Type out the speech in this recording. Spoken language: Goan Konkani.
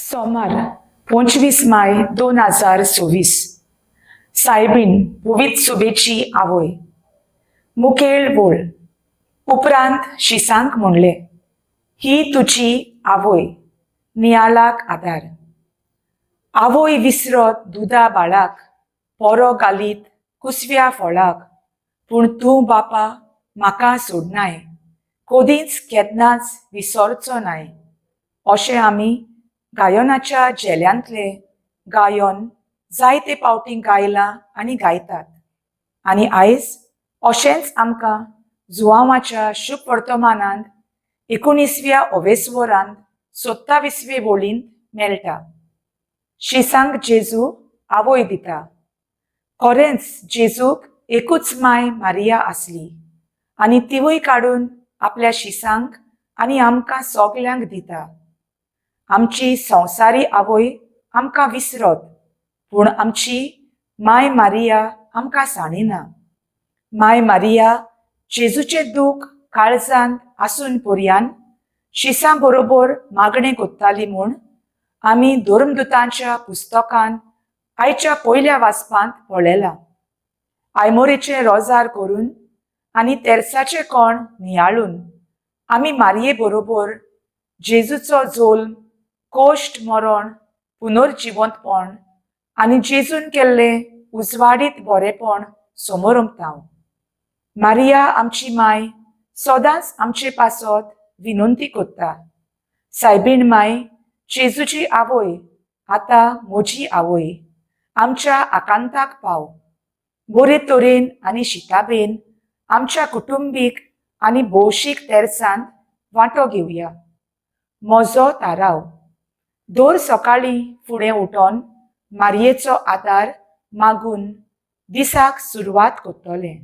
सोमार 25 माय 2026. सायबीण पवित्र सुबेची आवय. मुखेल वोळ. उपरांत शिसांक म्हणलें, ही तुजी आवय. नियालाक आदार. आवय विसरत दुदा बाळाक, पोरो घालीत कुसव्या फळाक, पूण तूं बापा म्हाका सोडनाय, कदींच केन्नाच विसरचो नाय, अशें आमी गायनाच्या झेल्यांतलें गायन जायते फावटी गायलां आनी गायतात. आनी आयज अशेंच आमकां जुवांवाच्या शुभ वर्तमानांत 19व्या ओवेस्वरांत 27वे वोळींत मेळटा. शिसांक जेजू आवय दिता. खरेंच जेजूक एकूच माय मारिया आसली आनी तिवूय काडून आपल्या शिसांक आनी आमकां सगल्यांक दिता. आमची संवसारी आवय आमकां विसरत, पूण आमची माय मारिया आमकां सांडिना. माय मारिया जेजूचें दूख काळजांत आसून पर्यान शिसां बरोबर मागणें कोत्ताली म्हूण आमी धर्मदुतांच्या पुस्तकान आयच्या पयल्या वाचपांत पळयलां. आयमोरेचें रोजार करून आनी तेर्साचें कोण नियाळून आमी मारये बरोबर जेजूचो जोल्म, कोश्ट, मरण, पुनर्जिवंतपण आनी जेजून केल्लें उजवाडीत बरेपण समोरमता. मारिया आमची माय सदांच आमचे पासत विनंती करता. सायबीण माय, जेजूची आवय, आतां म्हजी आवय, आमच्या आकांताक पाव. बरे तरेन आनी शिताबेन आमच्या कुटुंबीक आनी भौशीक तेर्सांत वांटो घेवया. म्हजो थाराव: दर सकाळीं फुडें उठोन मारयेचो आदार मागून दिसाक सुरवात करतलें.